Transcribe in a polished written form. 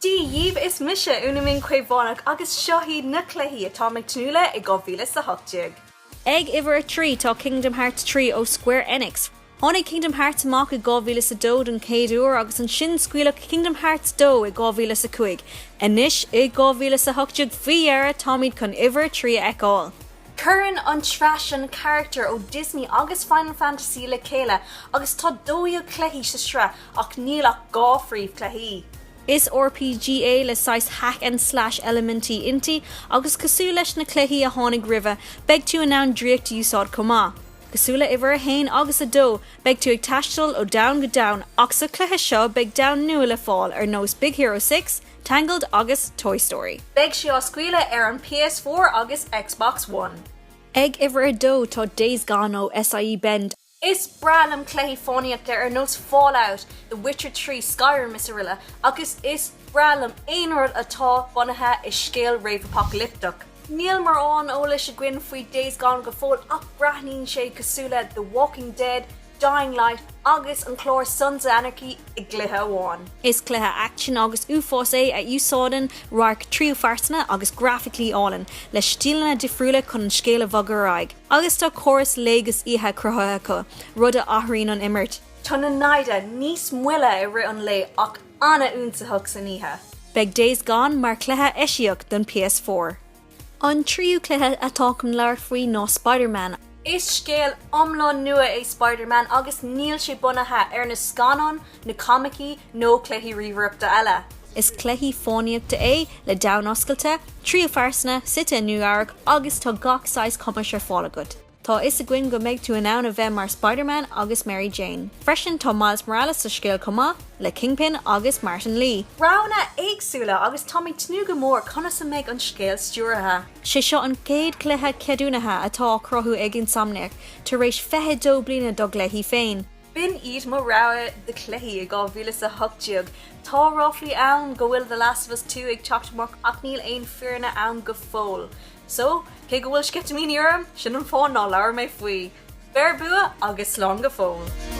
Dia dhíbh, is mise Úna-Minh Caomhánach agus seo iad na cluichí atáim ag tnúth le i 2018. Ag uimhir 3 tá Kingdom Hearts 3 ó Square Enix. Tháinig Kingdom Hearts amach i 2002 don chéad uair agus ansin scaoileadh Kingdom Hearts 2 i 2005. Anois, i 2018 faoi dheireadh táimid chun uimhir 3 a fheiceáil. Cuireann an tsraith seo na carachtair ó Disney agus Final Fantasy le chéile agus tá 12 cluichí sa sraith ach níl ach 2 phríomhchluichí. Is RPG é le saghas hack and slash eilimintí inti agus cosúil leis na cluichí a tháinig roimhe, beidh tú in ann draíocht a úsáid chomh maith. Cosúil le uimhir 1 agus 2, beidh tú ag taisteal ó domhan go domhan ach sa chluiche seo beidh domhan nua le fáil ar nós Big Hero 6, Tangled agus Toy Story. Beidh sé á scaoileadh ar an PS4 agus Xbox One. Ag uimhir 2 tá Days Gone ó SIE Bend. Is breá liom cluichí fánaíochta ar nós Fallout, The Witcher 3, Skyrim is araile agus is breá liom aon rud atá bunaithe i scéal réamhapacailipteach. Níl mórán eolais againn faoi Days Gone go fóill ach breathnaíonn sé cosúil le The Walking Dead, Dying Light agus an clár Sons of Anarchy i gcluiche amháin. Is cluiche aicsin agus uafás é a úsáideann radharc tríú phearsana agus grafaicí álainn, le stíleanna difriúla chun an scéal a bhogadh ar aghaidh. Agus tá córas lae 'gus oíche cruthaithe acu, rud a athraíonn an imirt. Tá na naimhde níos moille i rith an lae ach an-ionsaitheach san oíche. Beidh Days Gone mar chluiche eisiach don PS4. An tríú cluiche atá chun labhairt faoi ná Spider-Man. Is scéal iomlán nua é Spider-Man agus níl sé bunaithe ar na scannáin, na coimicí nó cluichí ríomhaireachta eile. Is cluiche fánaíochta é le domhan oscailte, tríú phearsana, suite i Nua Eabhrac agus tá gach saghas cumais ar fáil agat. Tá a fhios againn go mbeidh tú in ann a bheith mar Spider-Man agus Mary Jane. Freisin tá Miles Morales sa scéal chomh maith le Kingpin agus Martin Lee. Roghanna éagsúla agus táim ag tnúth go mór conas a mbeidh an scéal stiúrtha. Sé seo an chéad chluiche ceadúnaithe atá á chruthú ag Insomniac tar éis 22 bliana dá gcluichí féin. B'in iad mo rogha de chluichí i 2018. Tá ráflaí ann go bhfuil The Last of Us 2 ag teacht amach ach níl aon fírinne ann go fóill. So, cé go bhfuil sceitimíní orm, sin an fáth nár labhair mé faoi. Beir bua agus slán go fóill!